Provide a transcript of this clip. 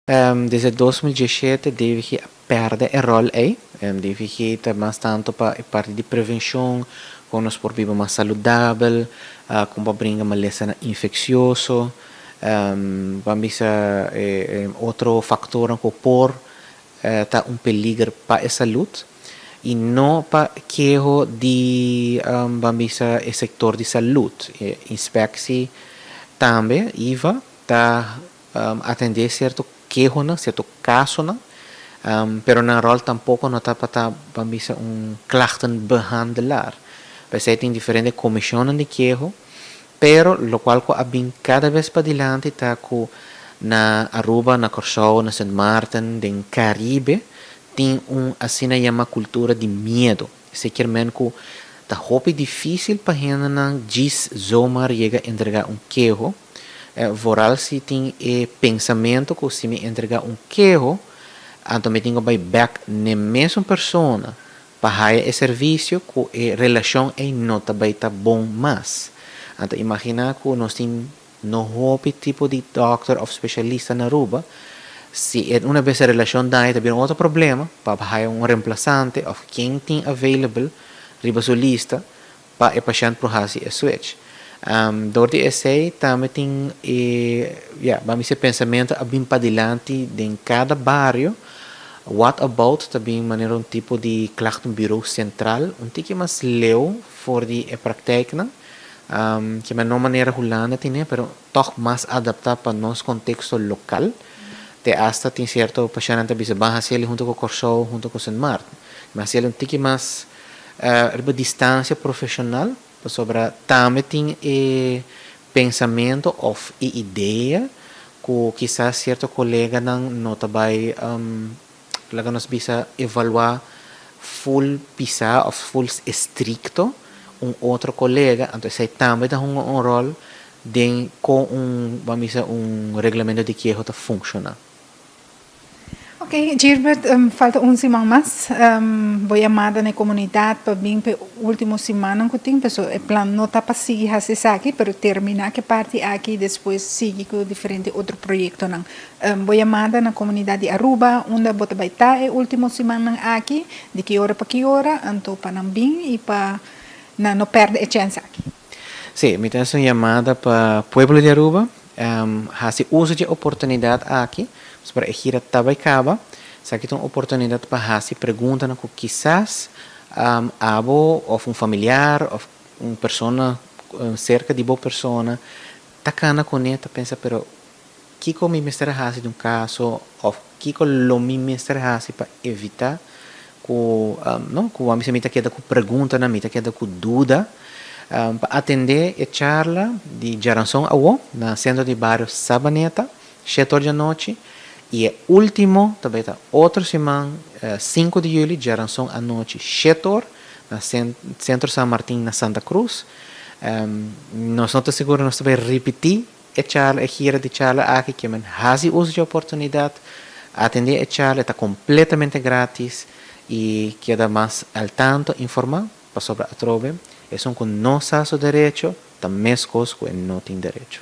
Desde 2017 DVG a perde e rol ey. DVG ta mas tanto pa e parti di prevencion, con nos por biba mas saludabel, con pa bringa malesanan infeccioso, ban bisa otro factornan cu por ta un peliger pa e salud y no pa keho di, ban bisa, e sector di salud. Inspectie tambe, IVA, ta atendé sierto kehonan, sierto kasonan, pero nan ròl tampoko no ta pa ta, ban bisa, un klachtenbehandelaar. P'esei tin diferente komishonnan di keho, pero lokual ku a bin kada bes padilanti ta ku na Aruba, na Kòrsou, na Sint Maarten, den Karibe, tin un asina yama kultura di miedu. Esei kier men ku ta hopi difísil pa hendenan djis zomaar yega entregá un keho. Vooral si tin e pensamento cu si mi entrega un keho, anto mi tin cu bay bek n'e mesun persona pa haya e servicio cu e relacion ey no ta bay ta bon mas. Anto imagina cu nos tin no hopi tipo di dokter of specialista na Aruba, si e una bes e relacion daña ta bira un otro problema pa haya un reemplazante of ken tin available riba su lista pa e pashènt por hasi e switch. Dor di esei tambe tin e, ya, ban bisa e pensamentu a bin padilanti den kada bario, what about ta bin manera un tipo di klachtenbureau sentral, un tiki mas leu for di e praktijknan, ke no manera Hulanda tine, pero tòg mas adaptá pa nos konteksto lokal. Te asta tin sierto pashèntnan ta bisa ban hasi el huntu ku Kòrsou, huntu ku Sint Maarten. Ban hasi el un tiki mas riba distancia profesional, pasobra tambe tin e pensamento of e idea cu kisas cierto coleganan no ta bay, laga nos bisa, evalua full pisa of full estricto un otro colega, anto esey tambe ta hunga un rol den con un, ban bisa, un reglamento di keho ta funciona. Ok, Gilbert, falta un siman mas. Bo yamada na e komunidat pa bin pa e último simannan ku tin, pasobra e plan no ta pa sigui hasi esaki, pero terminá ku e parti aki i despues sigui ku diferente otro proyektonan. Bo yamada na komunidat di Aruba, unda bo ta bai ta e último simannan aki, di ki ora pa ki ora, anto pa nan bin i pa nan no pèrdè e chèns aki. Sí, mi ta hasi un yamada pa pueblo di Aruba hasi uso di e oportunidat aki, pasobra e gira ta bai kaba. Esaki ta un oportunidat pa hasi preguntanan ku kisas abo òf un familiar òf un persona serka di bo persona ta kana kuné, ta pensa pero kiko mi mester a hasi di un kaso òf kiko lo mi mester hasi pa evitá ku no ku a mi ta keda ku preguntanan, mi ta keda ku duda. Pa atendé e charla di djaranson awo na Sentro di Bario Sabaneta, shete or di anochi, i e último ta bai ta otro siman sinku di yüli, djaranson anochi shete or na Sentro San Martin na Santa Cruz. Nos no ta sigur nos ta bai ripití E charla, e gira di charla aki ke men hasi uso dje oportunidat, atendé e charla, e ta kompletamente gratis i keda mas al tanto, informá, pasobra atrobe esun ku no sa su derecho ta meskos ku e no tin derecho.